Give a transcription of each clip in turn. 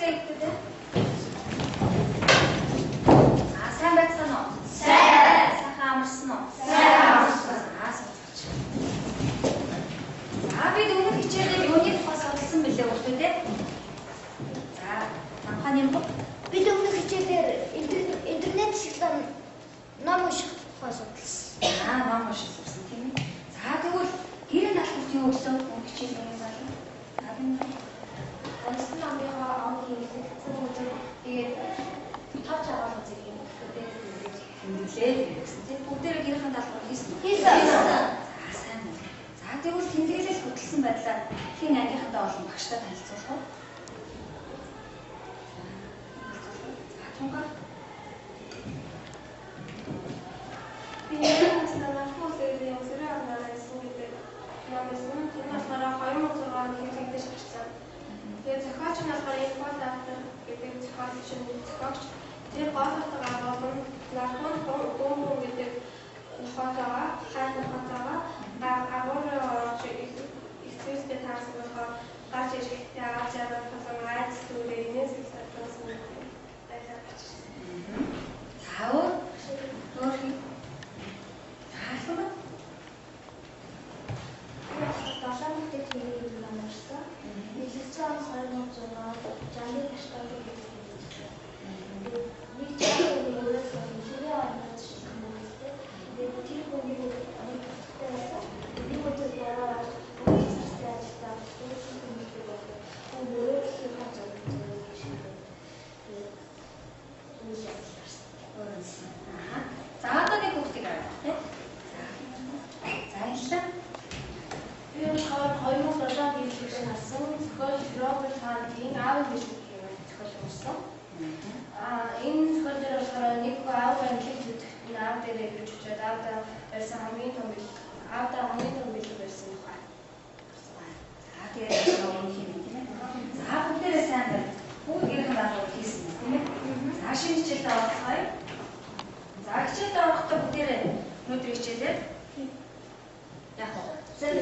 байцгаая гэдэг. За сайн байцгаана уу? Сайн. Сайхан амарсан уу? Сайн амарсан. За сонсооч. За бид өмнөх хичээлээр юуны тухай судалсан бэлээ хүүхдүүдээ? За намхаа юм бо. Бид өмнөх хичээлээр интернет ашиглан ном унших тухай судалсан. Аа ном унших гэсэн тийм ээ. За тэгвэл гэрийн даалгавар юу өглөө өмнөх хичээлийн юм байна? За бид Уншсан номынхоо он хийлэх цэг үзэг тэгээд товч агуулга үзэг юм гэдэг тэмдэглээ гэсэн тийм бүгдээрээ гэрийн даалгавар хийсэн үү? Хийсэн. За сайн байна. За тэгвэл тэмдэглэл хөтлсөн байдлаар хэн ангийнхантаа болон багштай танилцуулах уу? За тунгаа. Би нэг нархан үсэрийн өсөрөө авнараа исэн гэдэг ном байсан. Тэр нь болохоор 2006 онд хэвлэгдэж гарсан. Тэгээд зохиолч нь болохоор Пол Артер гэдэг зохиолч нь зохиогч. Тэр гол утга агуулга нь нархан бөөн бөөн гэдэг нохоотойгоо, хайр нохоотойгоо агуураа орж их зүйлтэй таарсан болохоор гарч ирэхдээ аз жаргал болон айдас дүүрээ инээсэл садлсан гэдэг байлаа гарч ирсэн. За өөр өөр хэн? За ахмад. Долоон бүтэц хэрэг гэдэг ном уншсан. Нийлэгцэн он 2006 онд Жаны Каштанов гэдэг хэлсэн. Нэг жаахан өөрөөс хэрэг орнод шилжих мөрөлтэй. Тэгээд тэр хүний нэг утгатай байсан. Нэг өдөр бороо орж бүх зэрэгтэй ажилдаа өөрсөн хүмүүстээ болоод хүн мөрөөдлийнхаа зураг шийдээд тэгээд үйл явдал гарсан. Өөрөнсөн. Аа. За одоо нэг хүүхдийг авах тийм. За. За баярлалаа. Би болохоор 2007 онд хэлж харсан зохиолч Роберт Хантын аавын бэлэг гэх зохиол уншсан. Аа энэ зохиол дээр болохоор нэг хүн аав амьдлыг зүтгэхэд нь аав дээрээ ирж очиод аавдаа барьсан хамгийн том бэлэг, аавдаа хамгийн том бэлэг барьсан тухай. За тэгээд өмнөх юм тийм ээ. За бүгдээрээ сайн байна. Бүгд гэрийн даалгавар хийсэн юм тийм ээ. За шинэ хичээлд оролцгоё. За хичээлд орохдоо бүгдээрээ өнөөдөр хичээлээр яг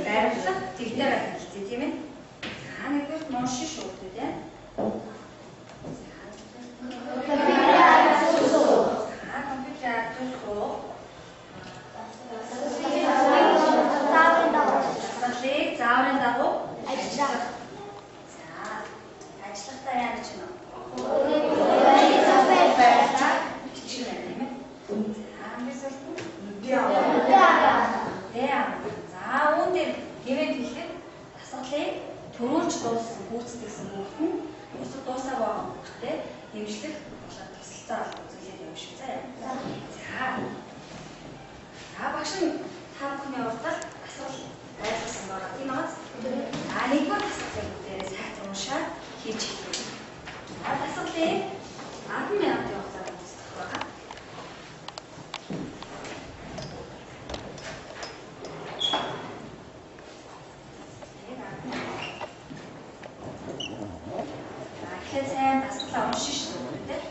баримтлах зэгтэр хэлцээ тийм ээ. За нэгдүгээр уншин шүү дээ тийм. За компьютер адуулах уу? Зааврын дагуу Дасгалыг зааврын дагуу ажиллах. За ажиллахдаа яа гэж байна вэ? Байрлал бичих байна тийм ээ. За амбисалт Тэ. За үүн дээр гэмээр хэлэхэд дасгалыг төрүүлж дууссан гүйцэтгэсэн хүүхэд нь бусад дуусаагүй байгаа хүүхэдтэй дэмжлэг болоод тусалцаа үзүүлээд явна шүү заа. За. За багш нь та бүхний урдтал дасгал байлгасан байгаа тийм үү? За нэгдүгээр дасгалыг бүгдээрээ сайтар уншаад хийж эхлэе. За дасгалыг 10 минутын хугацаанд гүйцэтгэх байгаа. Тэгэхээр сайн дасгалаа уншин шүү дээ.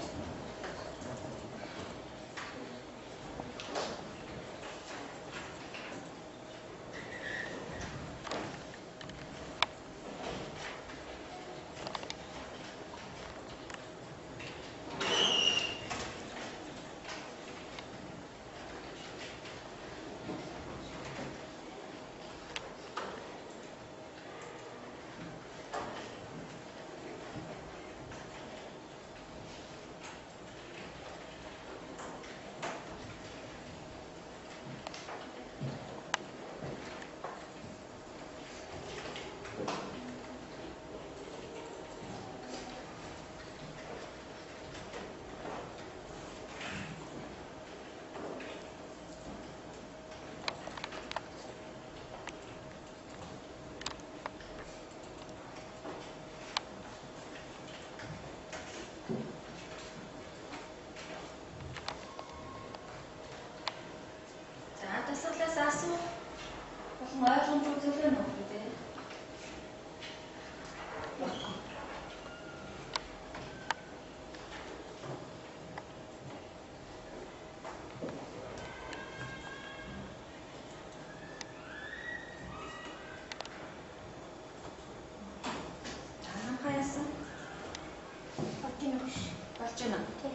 Тийм үү. Болж байна уу? Тийм.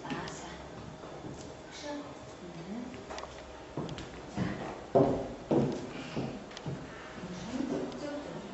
За сайн. Багш. За. Зөв зөв.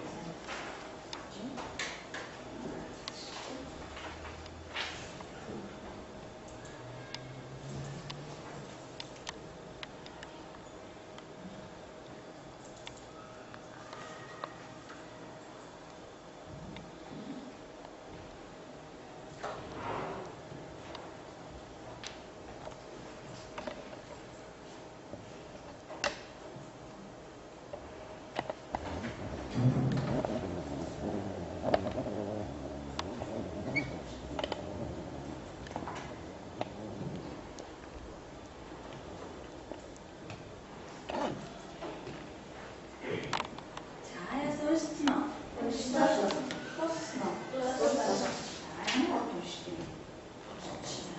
За, яасан уншсан уу? Уншсан. Дууссан уу? Дууссан. За, ямар урт уншдаг юм.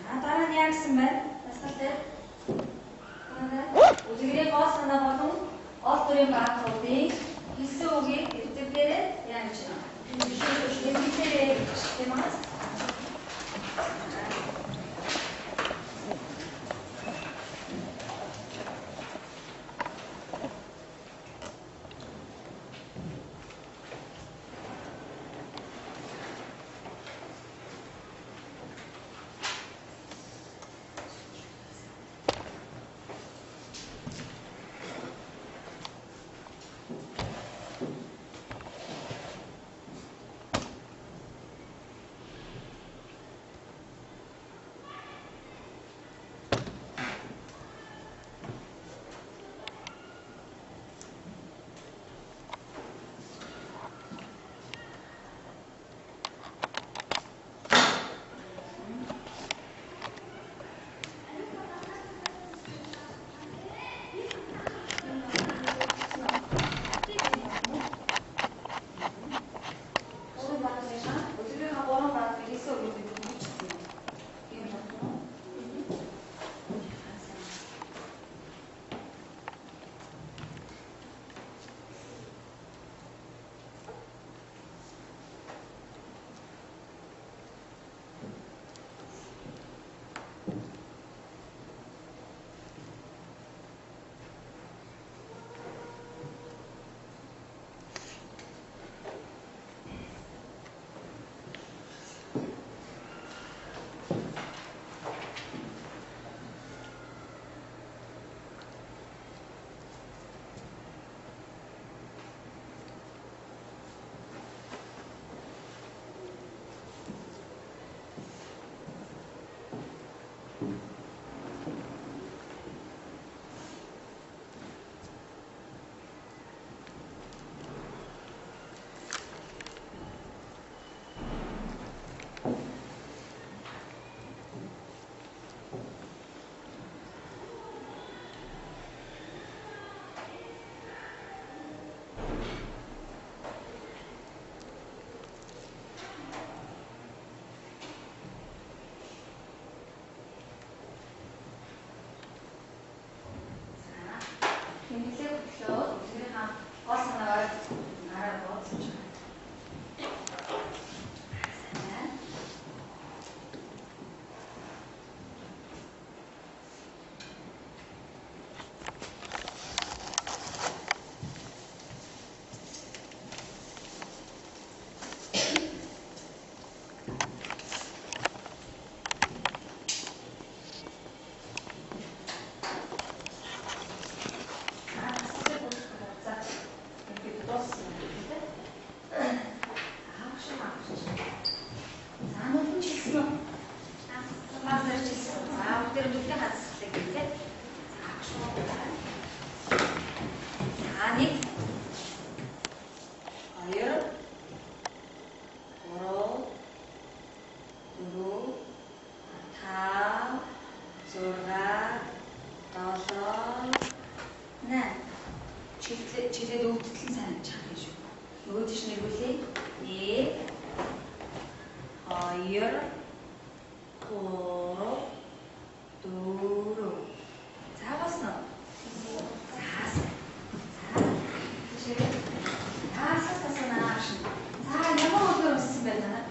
За, дараа нь яа гэсэн бэ? Дасгал дээр. Үлгэрийн гол санаа болон ол дүрийн баатруудын хэлсэн үгийг эрдэв дээрээ яа гэж байна? Тэмдэглээрэй гэж тийм ээ. Гурван баатрынхаа үлгэрийнхаа гурван баатрыг хэлсэн үгийг бид хөгжүүлсэн юм. Тийм байна уу? За. Тэмдэглээ хөтлөөд үлгэрийнхаа гол санаагаар нараар бууцж байгаа. Сайн байна. За, дасгалыг гүйцэтгэх хугацаа ерөнхийдөө дууссан юм байна тийм ээ. Аавш аавш. За, нүдэн чилсэн үү? Баг зэрэг чилсэн. За, бүгдээр нүдний хадгалыг хийлээ. За, агш уу. За, 1 2 3 4 5 6 7 8. Чилээд өвдөлтөн сайн чах юм шүү. Нөгөө тийш нэрвүүлээ. 1 2 3 4. За болсон уу? За. За. Тийшээ. За асуулт асуунаа. За ямар өдөр өссөн бэ та нар?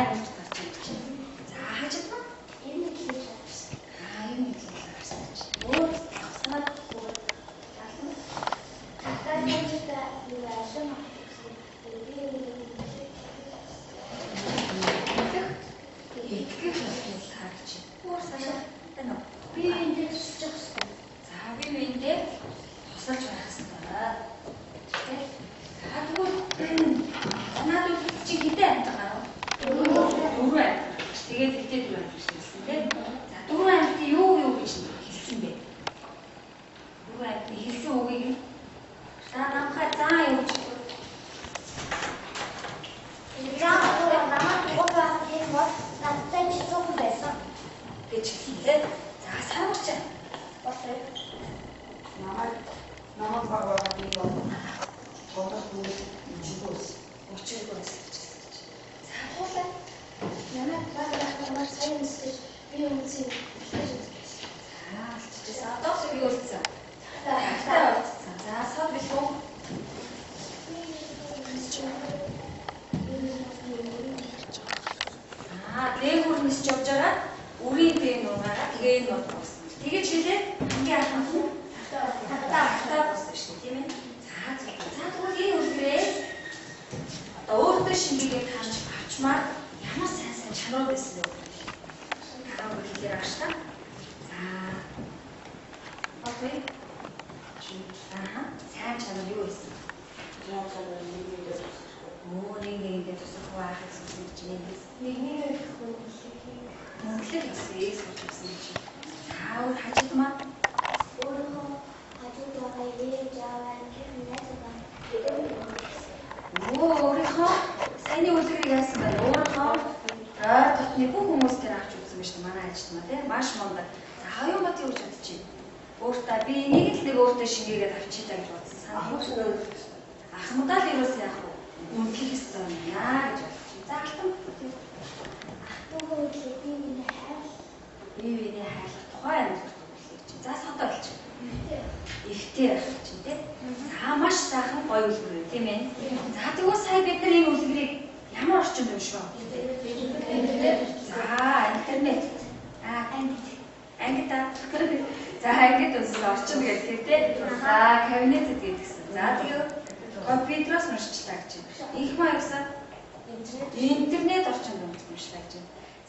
Сайн хэлж гарч ирж байна. За хажид маань Энэ хэлж гарсан. Аа энэ хэлж гарсан гэж. Өөр санаад өөр ялна. Тагтаа хажидаа юу алин гэсэн. Би итгэх ёслолаа гэж. Өөр санаа байна уу? Би энэ дээр тусчих хэрэгтэй. За би биендээ тусалж байх хэрэгтэй. Тэ? За тэгвэл санаад үл чи хэдэн амьтан гарав? Дөрвөн амьтан. Тэгээд хэдэн дөрвөн амьтан гэж хэлсэн тэ? За дөрвөн амьтан юу юу гэж хэлсэн бэ? Дөрвөн амьтны хэлсэн үгийг нь за намхаа заа юу гэж За намайг дугуй хийх бол надтай чицүүхэн байсан гэж хэлсэн тэ? За самарч болоо. Намайг баг би бол тодорхой үчиг байсан. Учиргүй байсан гэж хэлсэн чи. За хуулаа. Намайг баг байхдаа маш сайн нисэж би үнцийг үлдээж үзсэн. За алччихсан. Одоо ч юу үлдсэн? Тагтаа Тагтаа үлдсэн. За сод бэлгүү. Аа дээгүүр нисч явж байгаа. Үрийн дээ нугаараа тэгээ энэ бод болсон. Тэгэж хэлээд хамгийн анханд нь Тагтаа тагтаа болсон шүү дээ, тийм ээ. За за тэгвэл энэ үлгэрээ одоо өөртөө шингээгээд харж авчмаар ямар сайн сайн чанарууд байсан бэ? Та бүхэн хэлээр авч та. За. Окей. Аа, сайн чанар юу байсан? Сайн чанар нэг нэгэндээ тусах. Өө нэг нэгэндээ тусах байх гэсэн чинь юм биш. Нэг нэг хүндлэх. Үнэхээр ёсыг сурч авсан гэж. За өөр хажид маань өөрийнхөө хажууд байгаа ээж аав ангийнхан найзуудаа өө өөрийнхөө саяны үлгэрийг яасан бэ? Өөрийнхөө ойр дотны бүх хүмүүс тэр авч үзсэн байна шүү дээ. Манай ажилт маа тий маш мундаг. За хоёрын бат юу гэж бодож байна? Өөртөө би энийг л нэг өөртөө шингээгээд авчий та гэж бодсон. Санаа Ахмад шиг Ахмадаа л ерөөс яах вэ? Үнэхээр ёстой юм аа гэж бодож байна. За алтан ах дүүгээ үлээ би миний хайр бие биений хайрлах тухай амьдрах үлгэр чинь. За содоо болчих. Ихтэй байх чинь тий. За маш сайхан гоё үлгэр байна тийм ээ. За тэгвэл сая бид нар энэ үлгэрийг ямар орчинд уншив вэ? За интернет. Аа ангид. Ангид аа. За ангид унсан орчинд гэхээр тий. За кабинетэд гэдгсэн. За тэгээ компьютероос уншчлаа гэж. Инх маа юусан? Интернет орчинд уншлаа гэж.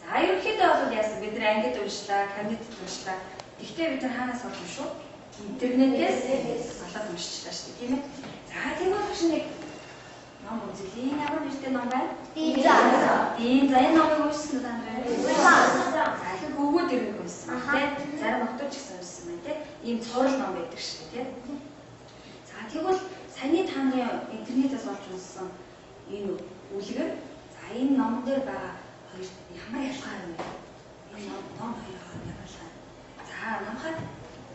За ерөнхийдөө бол яасан бид нар ангид уншлаа, кабинетэд уншлаа. Гэхдээ бид нар хаанаас олж уншив? Интернетээс олоод уншчлаа шүү дээ, тийм ээ. За тэгвэл багш нэг ном үзье. Энэ ямар нэртэй ном байна? Дин за. Дин за энэ номыг уншсан уу та нар? Уншсан. За их хөвгүүд ирнэ уншсан тийм. Зарим охтууд ч гэсэн уншсан байна тийм. Ийм цуврал ном байдаг шүү дээ, тийм. За тэгвэл саяны та нарын интернетээс олж уншсан энэ үлгэр за энэ номон дээр байгаа хоёр ямар ялгаа юм бэ? Энэ ном хоёр хооронд ямар ялгаа? За номхад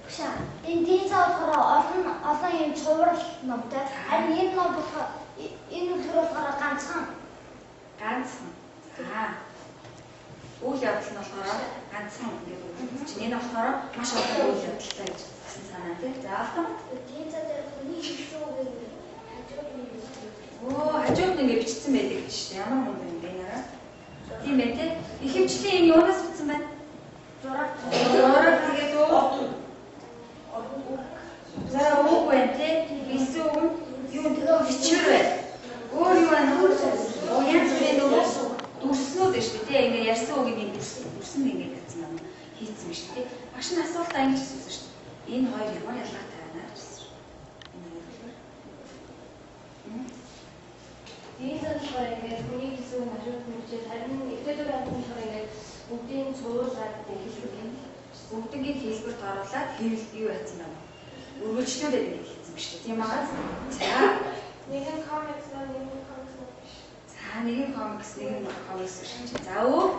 Багшаа энэ дин за болохоор олон олон юм цуврал номтой. Харин энэ ном болохоор энэ үлгэр болохоор ганцхан ганцхан. За үйл явдал нь болохоор ганцхан гэдэг үг чинь энэ болохоор маш олон үйл явдалтай гэж гэсэн санаа тийм. За алтан. Дин за дээр хүний хэлсэн үгийг хажууд нь Өө хажууд нь ингэ бичсэн байдаг гэж шүү дээ. Ямар мундаг юм бэ нараа? Тийм ээ тий. Ихэвчлэн энэ юунаас бичсэн байна? Зураг Зураг тэгээд үг. За үг байна тий. Хэлсэн үг нь юу бичвэр байна. Өөр юу байна? Оо янз бүрийн нөгөө дүрснүүд байна шүү дээ тий. Ингээ ярьсан үгийг ингэ дүрсэн ингэ гэсэн юм хийцэн шүү дээ. Багш нь асуултаа ингэж асуусан шүү дээ. Энэ хоёр ямар ялгаатай байна гэж асуусан. Энэ хоёр болохоор. Дин за болохоор ингээд хүний хэлсэн үг хажууд нь бичээд харин ихтэй дөрвөн амьтан болохоор ингээд бүгдийн цувруулад хэлбэр юм. Бүгднийг хэлбэрт оруулаад хэвлэл юу яцсан байна? Үргэлжлүүлээд ингэ хийсэн ба шүү дээ. Тийм агаас. За Нэг нь комикс ном, нэг нь комикс ном биш. За нэг нь комикс, нэг нь комикс биш чинь. За өөр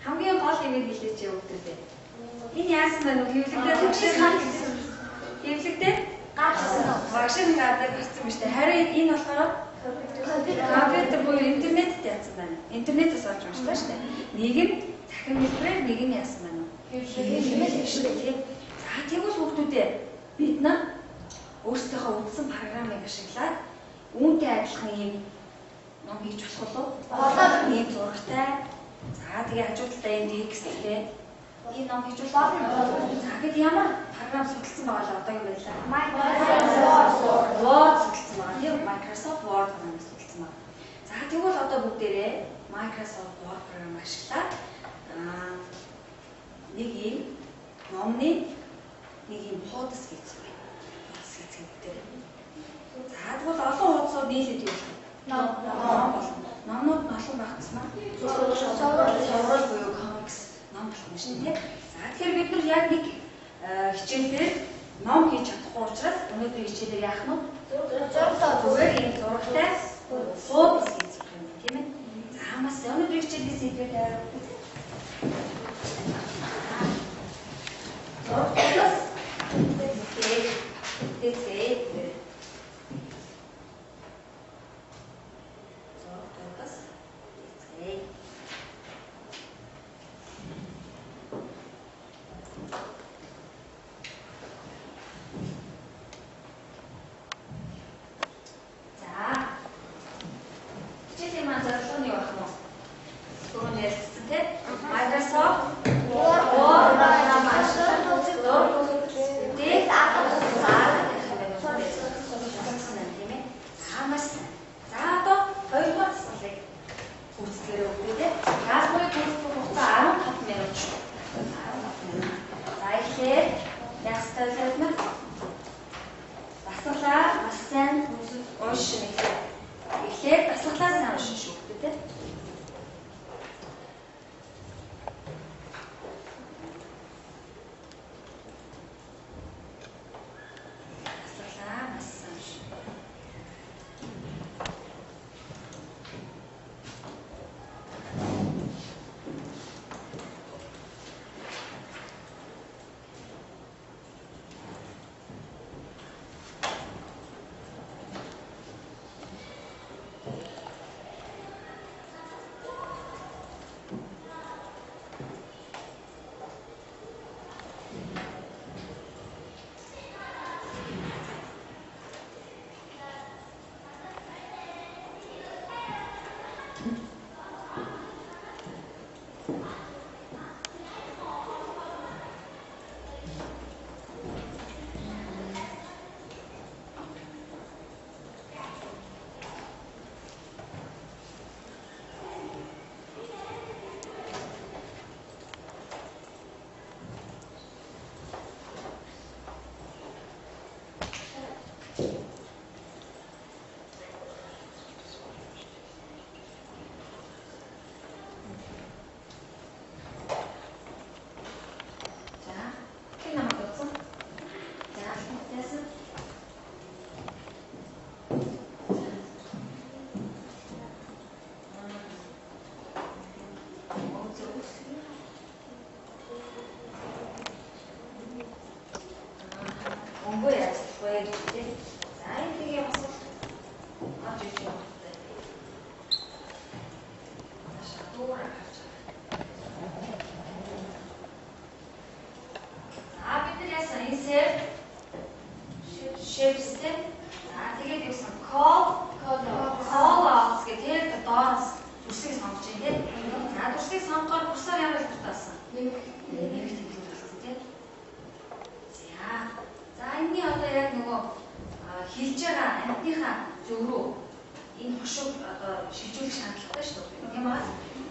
хамгийн гол юмыг хэлээч явагдав. Энэ яасан бэ нөх хэвлэгдээ төгссөн. Хэвлэгдээ гарсан ном. багш нь гадаг гарсан ба шүү дээ. Харин энэ болохоор компьютер буюу интернетэд яасан байна. Интернетээс олж уншлаа шүү дээ. Нэг нь цахим хэлбэрээр нэг нь яасан байна уу? Хэвлэл шүү дээ тийм. За тэгвэл хүүхдүүдээ бид нар өөрсдийнхөө үндсэн програмыг ашиглаад үүнтэй адилхан ийм Ном хийж болох уу? Болно. Ийм зурагтай. За тэгээ хажуу талдаа ийм тексттэй. Ийм ном хийж болно. За гэд ямар програм судалсан байгаа л одоогийн байдлаар? Microsoft Word судалсан байгаа. Тийм Microsoft Word програм судалсан байгаа. За тэгвэл одоо бүгдээрээ Microsoft Word програм ашиглаад нэг ийм номны нэг ийм хуудас хийцгээе. Хуудас хийцгээе бүгдээрээ. За тэгвэл олон хуудасууд нийлээд юу болох вэ? Ном болно. Номнууд нь олон байх тусмаа цуврал буюу комикс ном болох юм шин тийм. За тэгэхээр бид нар яг нэг хичээлээр ном хийж чадахгүй учраас өнөөдрийн хичээлээр яах нь вэ? Зүгээр ийм зурагтай хуудас хийж сурах юм тийм ээ. За маш өнөөдрийн хичээлийн сэдвээр зурагтай бүтээцээ. Зурагтаас бүтээцээ. За. Хичээлийн маань зорилго нь юу байх вэ? Түрүүнд ярилцсан тийм Microsoft Word програм ашиглан За одоо хоёрдугаар дасгалыг гүйцэтгэрээ өгье тийм. Даалгаврыг гүйцэтгэх хугацаа 15 минут шүү. 15 минут. За эхлээд яах ёстой вэ гэвэл дасгалаа маш сайн уншин эхлэе. Эхлээд дасгалаа сайн уншин шүү тийм. Дасгалаа маш сайн уншин. Өнгөө яаж вэ гэж тийм. За энэ тэгээ бас авч ирж байгаа юм. Шатуур авч. За бид нар яасан insert shapes тийм. За тэгээд юусан call callouts гэх тэр доороос дүрсийг сонгож байна тийм. За дүрсийг сонгохоор курсор ямар хэлбэрт болсон? Нэмэх хэлбэр болсон тийм. За. За энэний одоо яг нөгөө хилж байгаа амьтныхаа зөв рүү энэ хошуу одоо шилжүүлэх шаардлагатай шүү дээ. Тийм аа.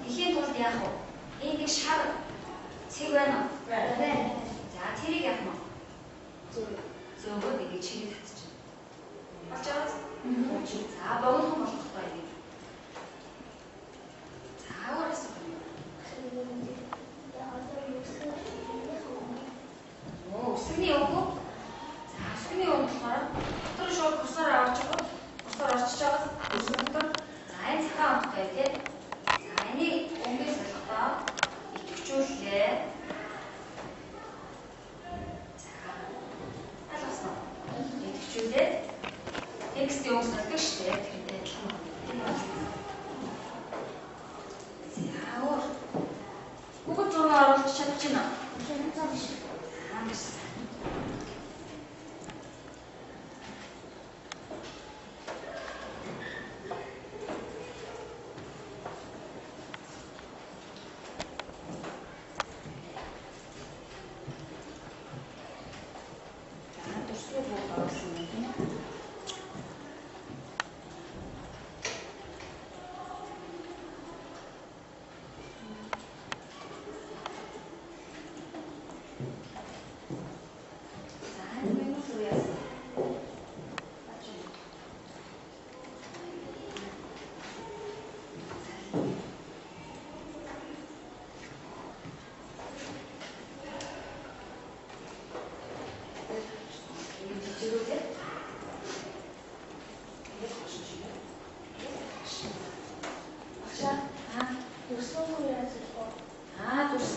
Тэхийн тулд яах вэ? Энэ нэг шар цэг байна уу? Байна. За тэрийг яах вэ? Зөөгөө нэг чигийг татчихна. Болж байгаа үү? За богинохон болохтой энийг. За өөр асуух юм. Үсгэний өнгө. За үсгэний өнгө болохоор дотор шууд курсор авч байгаа. Курсор орчиж байгаа үсгэн дотор. За энэ цагаан өнгөтэй тий. За энийг өнгөний солихдоо идэвхжүүллээ. За аль болсон. Идэвхжүүлээд текстийн өнгө солидог шүү дээ. Тэрнтэй адилхан байна. За өөр. Бүгд зураг оруулах чадчих байна уу? За маш сайн.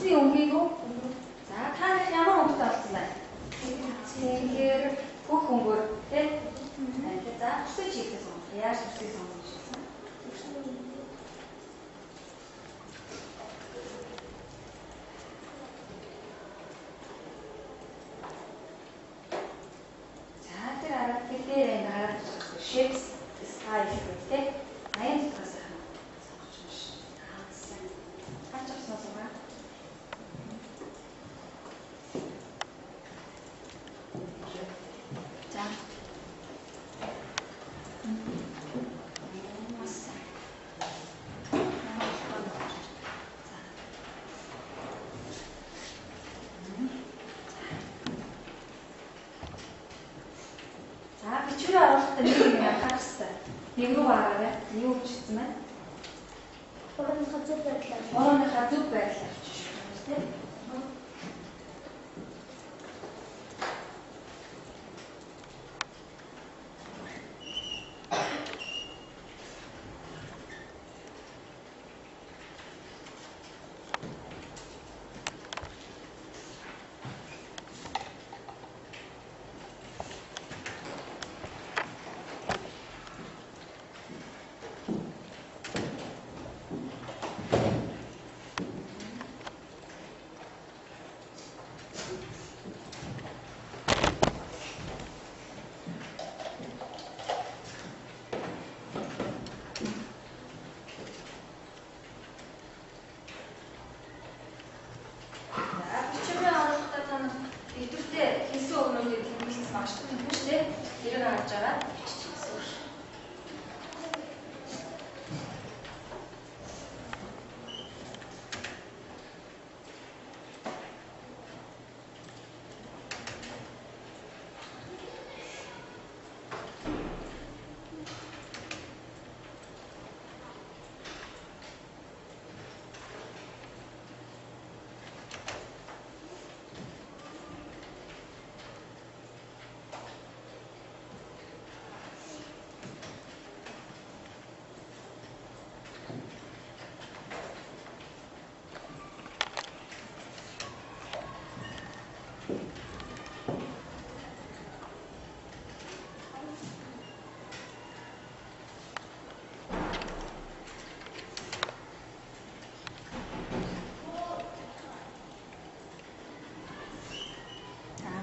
Дүрсний өнгийг үү? За та нар ямар өнгөтэй болсон бэ? Тэгэхээр бүх өнгөөр тий? За дүрсээ чиглэл сонгох. Яаж дүрсийг сонгох гэж байна? За тэр арга тэр дээр энэ хараад shapes style гэх тий? 80 дотроос сайхан сонгож байна ш. Аа сайн. Гарч авсан суугаа. За. Маш сайн. За бичвэрээ оруулахдаа нэг юм анхаарах хэрэгтэй. Нэг рүү гаргаарай. Юу бичсэн бэ? Хурууныхаа зөв байдлаар. Хурууныхаа зөв байдлаар бичиж шүү дээ, тийм. Тэрийг харж байгаа бичиж гэсэн үг.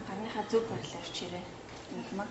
Гарныхаа зөв байрлал авчирээ. Инхмаа.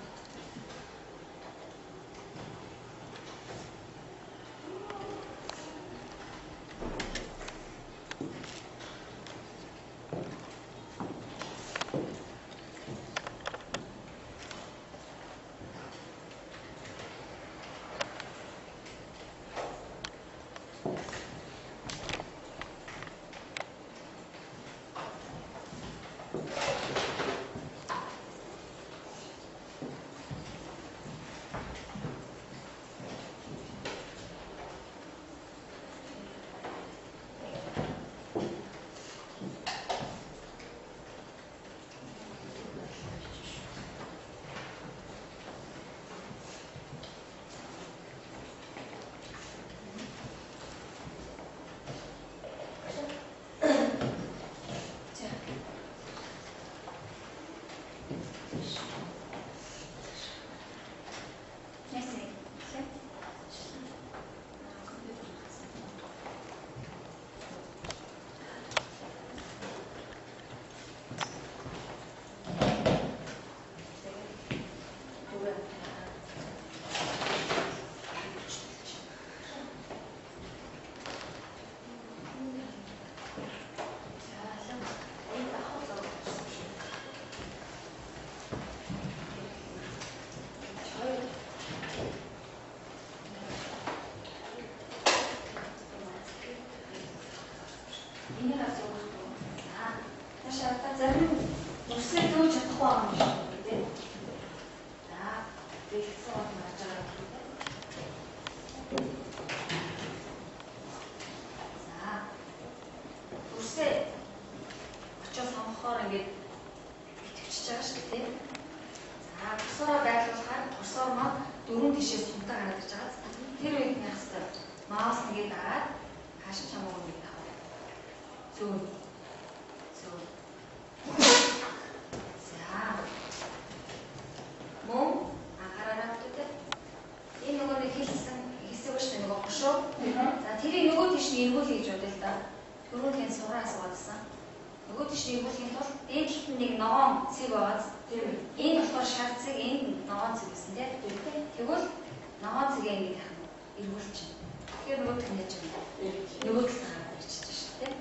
Зарим нүсээ дүүж чадахгүй байгаа юм шиг үү? За, бэлдсэн бол марж байгаа юм. За, нүсээ очоо сонгохоор ингээд итгэвчж байгаа шүү дээ. За, курсороо байрлуулахаар курсор маань дөрвөн тишээ сумтай гараад ирж байгаа. Тэр үед нь яах вэ? Маус ингээд дараад хаашаа чамаагүй ингээд авах. Зүүн. Зөв. За. Мөн анхаараарай хүүхдүүдээ. Энэ нөгөө нэг хэлсэн хэсэг ба шүү дээ, нөгөө хошуу. За, тэрийг нөгөө тийш нь эргүүлэе гэж бодъё л да. Түрүүн хэн сураа асуугаадсан. Нөгөө тийш нь эргүүлэхийн тулд дээд талд нь нэг ногоон цэг байгааз. Энэ болохоор шар цэг, энд ногоон цэг гэсэн тийм. Тэгвэл ногоон цэгээ ингэж яах нь эргүүлчихнэ. Тэгэхээр нөгөөх нь яаж юм бэ? Нөгөө талд гараад ирчихэж шүү дээ.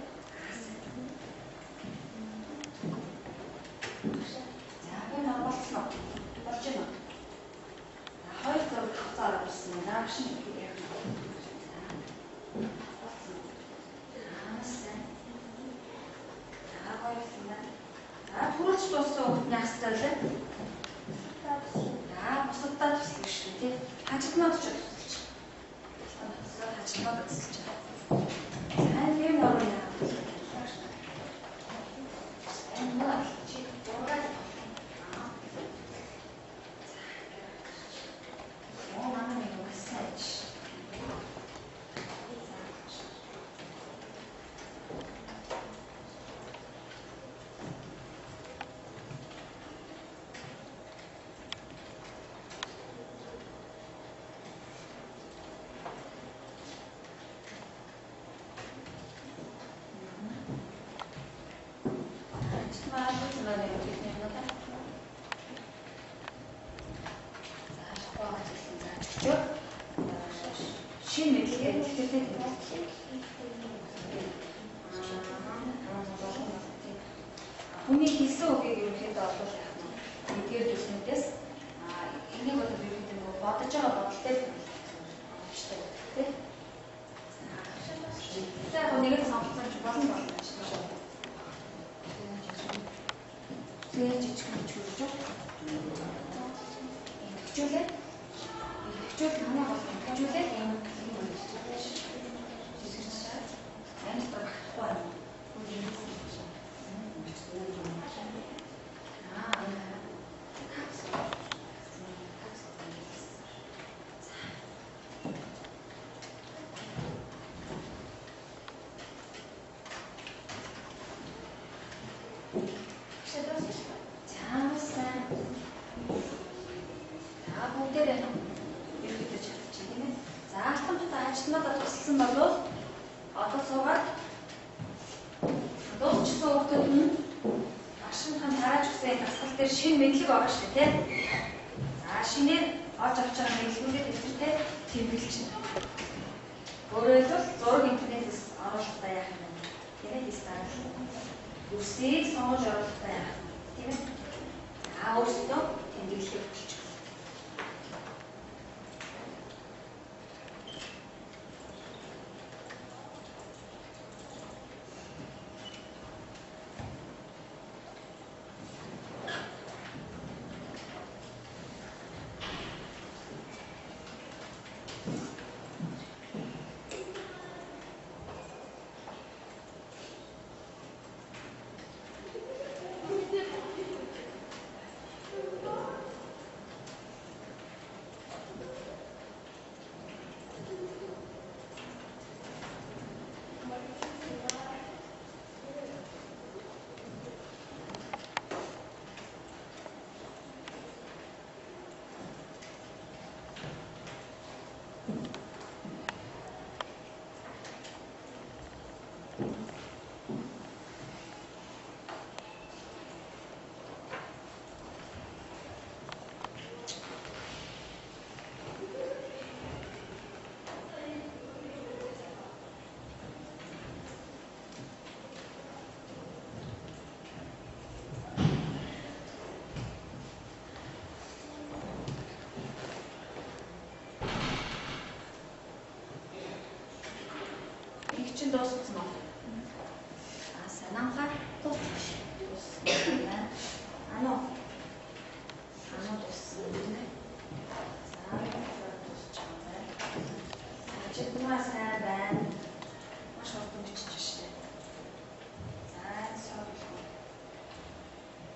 За, би нөр болцсон уу? Болж байна уу? За, хоёр зураг тавцаа ороод ирсэн байна. Багш нь яах вэ? За, болцсон. Аа, сайн. За, гоё болсон байна. За, түрүүлж дууссан хүүхэд нь яах ёстой вэ? За, бусаддаа туслах шүү дээ, тий. Ажилтнууд ч тусалж. Ажилтнууд тусалж. За, энэ нөр яах вэ? Энэ нөр чи зураг. Оо, манай нэг массаж. Шинэ мэдлэгээ дэвтэртэй тэмдэглэх. Хүний хэлсэн үгийг ерөнхийдөө олвол яах нь эдгээр зүйлснүүдээс энийг бол ерөнхийдөө нөгөө бодож байгаа бодолтой тэмдэглэх хэрэгтэй тийм. За, яг нэг л сонголцсон ч болно болно гэж байна. Тэгээ жижиг хөрж идэвхжүүлээ. Идэвхжүүл хамгийн гол нь идэвхжүүлээ юм. Энэ дотор багтахгүй байна. Аа, За, сайн. За, бүгдээрээ ерөөдөө чадчих тийм ээ. За, алтан ажилтнуудаа тусалсан болвол одоо суугаад дуусчихсан хүүхдүүд нь багшийнхаа тарааж өгсөн дасгал дээр шинэ мэдлэг байгаа шүү дээ, тийм. За, шинээр олж авч байгаа мэдлэгүүдээ дэвтэртэй тэмдэглэж. Өөрөөр хэлбэл зураг интернетээс оруулахдаа яах юм бэ? Тийм ээ, хийс дараалал. Үсгийг сонгож оруулахдаа яах юм бэ? Тийм ээ. За, өөрсдөө тэмдэглэхийг хөтлөж. Чинь дууссан уу? Аа, санаанхаа дууссан. Дууссан байна. Ануу. Ануу дууссан тийм ээ. За, дуусчих юм байна. Ажилтнаа сайн байна. Маш хурдан бичиж штэ. За, сод.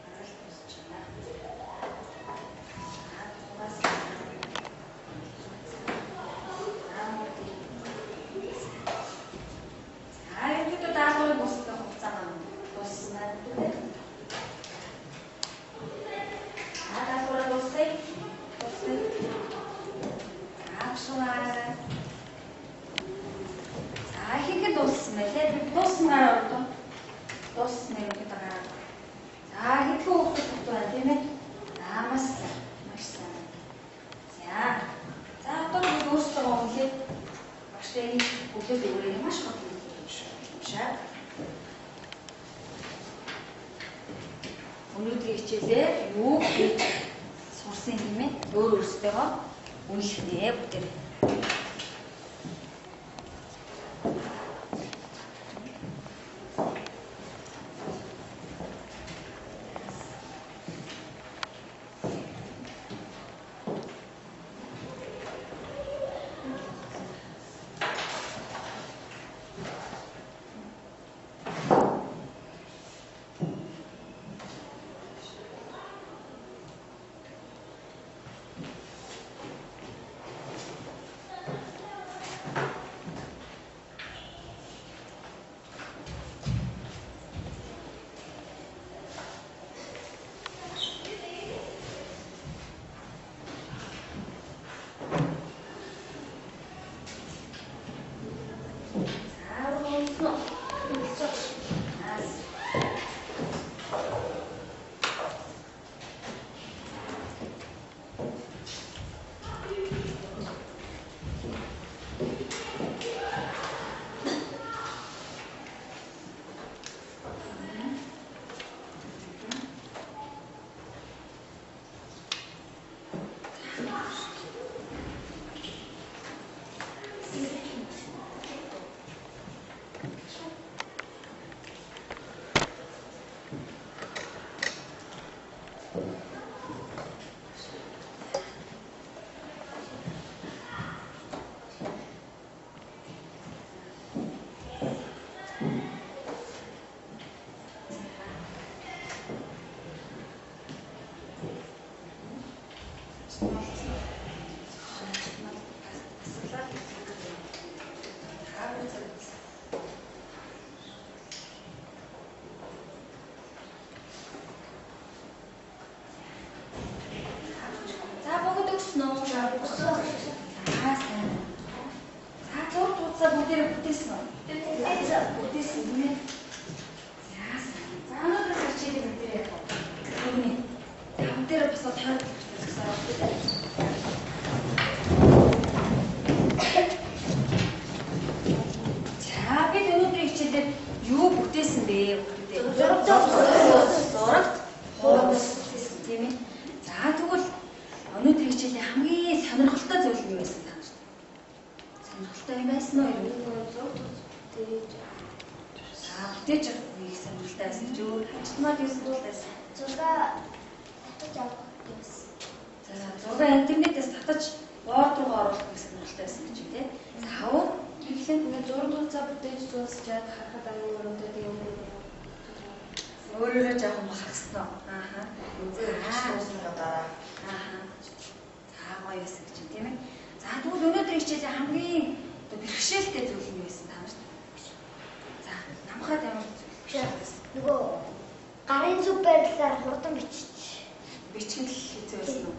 Арал дуусчих байна. За, тугаас. За, Өнөөдрийн хичээлээр юу хийж сурсан юм бэ? Өөр өөрсдөө үнэлэх нэ бүгдээ. За бүгд өгсөн үү? За сайн. За зураг дуудсаа бүгдээрээ бүтээсэн үү? Бүтээсэн юм ээ. За сайн. За өнөөдрөөс хичээлийг бүгдээрээ яг бүгний. За бүгдээрээ босоод тойрог зогсоо бүгдээ. За бид өнөөдрийн хичээлээр юу бүтээсэн бэ бүгдээ? Зурагт хуудас бүтээсэн тийм ээ. За тэгвэл өнөөдрийн хичээлийн хамгийн сонирхолтой зүйл нь юу байсан та нарт? Сонирхолтой юм байсан уу? За бүтээж авах их сонирхолтой байсан ч өөр хажтмаар юу сонирхолтой байсан? Зураг татаж авах гэсэн. За зураг интернетээс татаж Word руу оруулах гэх сонирхолтой байсан гэж үү те. За өөр ихлэн Ингээ зураг дууцаа бүтээж дуусчаад харахад аюу өрөөтэй тэгээ өөрөөрөө жоохон бахархсан уу? Ааха. Дуусныхаа дараа. Ааха. За гоё байсан гэж тийм ээ. За тэгвэл өнөөдрийн хичээлийн хамгийн одоо бэрхшээлтэй зүйл нь юу байсан та нарт? За намхаад ямар зүйл бэрхшээлтэй? Нөгөө гарын зүг байрлалаар хурдан бичиж. Бичих нь л хэцүү байсан уу?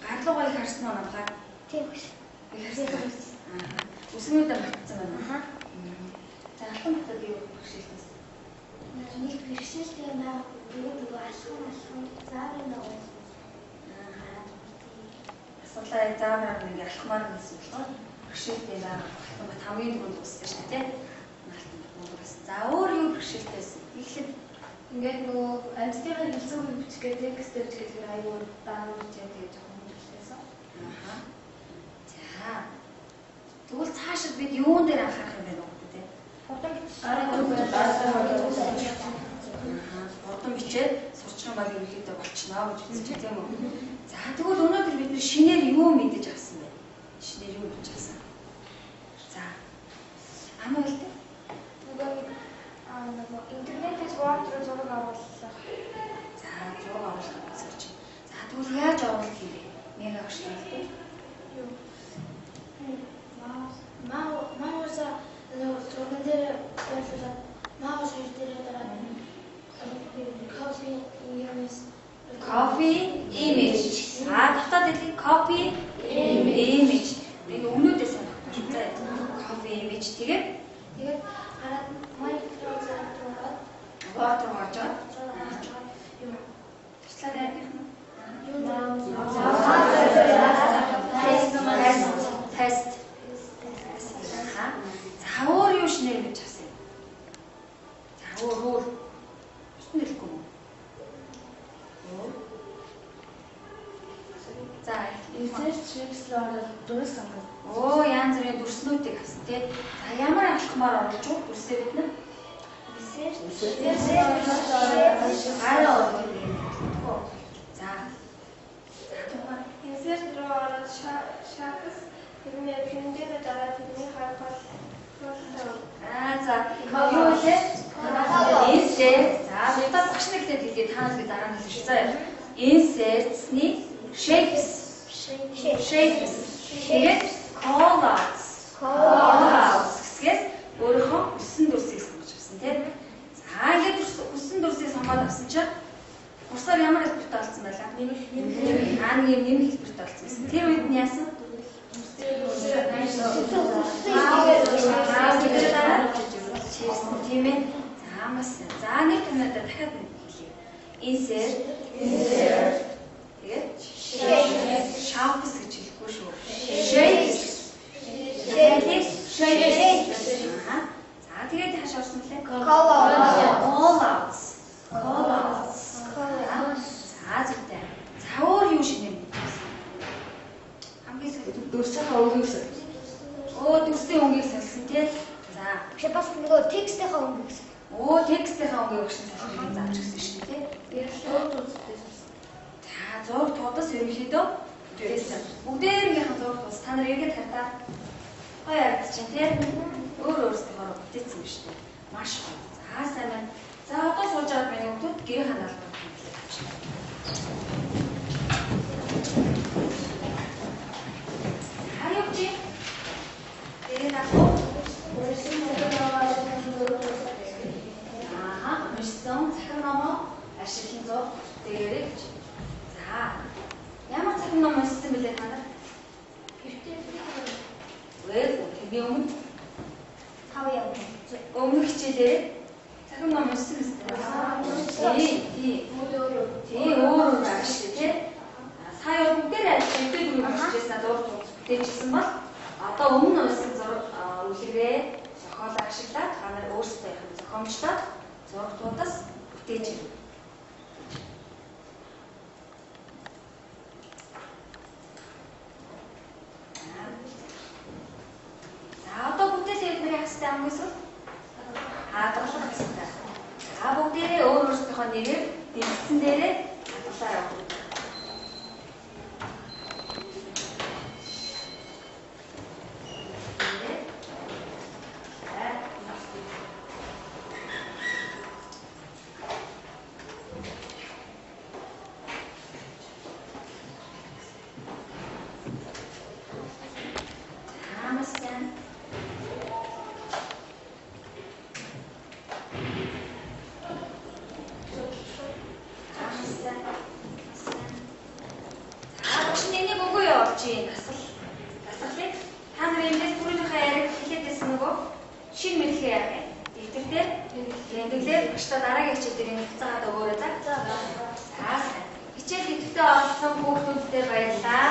Гарлуугаа их харсан уу намхаад? Тийм биш. Их харсан. Ааха. Үсгнүүдээ мартсан байна уу? Аха. За алтан батад юу бэрхшээлтэй байсан? Нэг бэрхшээлтэй юм аа. Нөгөө алхам алхам зааврын дагуу. Ааха. Асуудлаа заавраар нэг алхмаар нэгсэн болохоор бэрхшээлтэй байгаа. Алтан бат хамгийн түрүүнд дууссан шүү дээ, тийм. Алтан бат мундаг байсан. За өөр юу бэрхшээлтэй байсан? Эхлээд Ингээд нөгөө амьтдын хэлцүүг бичих гээд текстээр бичих гээд аюу даан бичээ тэгээ жоохон хүндрэлтэйсэн. Ааха. За. Тэгвэл цаашид бид юун дээр анхаарах юм бэ нүгтэй те? Хурдан бичиж. Гарын зүг байрлалаар Ааха. Хурдан бичээд сурчих юм бол ерөнхийдөө болчихно гэж үзэж тийм үү? За тэгвэл өнөөдөр бид нэр шинээр юу мэдэж авсан бэ? Шинээр юу мэдэж авсан? За. Ам үлдээ. Нөгөө нэг нөгөө интернетээс Word руу зураг оруулах. За, зураг оруулах гэж байна. За тэгвэл яаж оруулах юм бэ? Мега багш үлдээ. Юу? Мауса нөгөө зурган дээр байрлуулад маус хоёр дээр дараад copy image Copy image. За дотоод хэлний copy image. Энэ өмнөдөө сонирхолтой шүү. За copy image тэгээд тэгээд гараад Microsoft руу ороод Word руу орж байгаа. зураг оруулж байгаа юу Туслаа найрных нь. юу Тест. За өөр юу шинээр мэдж авсан юм? За Өөр өөр. Бусд нь хэлэхгүй юм уу? Өөр. За, Insert shapes руу ороод дүрс сонгох. Оо, янз бүрийн дүрснүүдийг авсан тий. За, ямар алхмаар оруулж уу дүрсээ бид нар? Гараа орох. За. Insert руу ороод shapes тэрний тэрэн дээр дараа тэрний хар гол. Аа, за. Юу вэ? Insert. За, бид багш нар хэлээд хэлээ та нар би дараа нь хэлнэ шүү. За. Insert-ний shapes. Shapes. Тэгээд callouts. Callouts гэсгээс өөрийнхөө хүссэн дүрсийг сонгож авсан тийм. За, ингээд хүссэн дүрсийг сонгоод авсан чинь курсор ямар хэлбэртэй болсон байлаа? Нэмэх. Аа, нэг юм нэмэх хэлбэртэй болсон байсан. Тэр үед нь яасан? Аа, тийм ээ. За, маш сайн. За, нэг томьёодоо дахиад нэг хэлье. Insert. Insert. Тэгээд shapes гэж хэлэхгүй шүү. Shapes. Shapes. За, тэгээд хаш орсон мөлий? Callouts. Callouts. За, зүйтэй. За, өөр юу шинээр мэдсэн? Хамгийн сүүлд Дүрсийнхаа өнгийг соль. Өө, дүрсийн өнгийг сольсон тий. За. Биш бас нөгөө текстийнхаа өнгийг соль. Өө, текстийнхаа өнгийг өгсөн солих заавч гэсэн шүү дээ тий. За, зураг тудас ерөнхийдөө бүтээсэн. Бүгдээрийнхэн зураг тудас та нар эргээд хардаа. Гоё харагдчихээн тий. Өөр өөрсдийнхөө бүтээсэн биш үү? Маш гоё. За, сайн байна. За, одоо сууж аваад миний хүүхдүүд гэрийн ханаалт хийлээ авчихна. За, юу чи? Гэрийн даалгавар. Аа, уншсан цахим номоо ашиглан зураг бүтээрэй гэж. За, ямар цахим ном уншсан бэлээ та нар? Вэ, тэрний өмнө Тав яв. өмнөх хичээлээр цахим ном уншсан биз дээ? Тий, тий. Тий, өөр өөр байгаа шүү дээ, тий. Сая бол бүгдээрээ ажил дөрөв уншижсэн зураг бүтээчихсэн бол одоо өмнө уншсан зураг үлгэрээ зохиолоо ашиглаад та нар өөрсдөө их зохиомжтой зураг туудас бүтээж ирнэ. За, одоо бүтээлээ бид нар яах ёстой хамгийн сүүлд? Хадгалах ёстой. За, бүгдээрээ өөр өөрсдийнхөө нэрээр дэлгэцэн дээрээ хадгалаарай. За, маш сайн. За, маш сайн. Маш сайн. За, багш нь энийг үгүй явуулж байна. Дасгалыг та нар эндээс түрүүнийхээ яриаг хэлээд байсан нөгөө шинэ мэдлэгээ яах юм? Дэвтэр дээр тэмдэглээд багшдаа дараагийн хичээл дээр энэ буцаагаад өгөөрэй за. За, сайн. Хичээл идэвхтэй оролцсон хүүхдүүдтэй баярлалаа.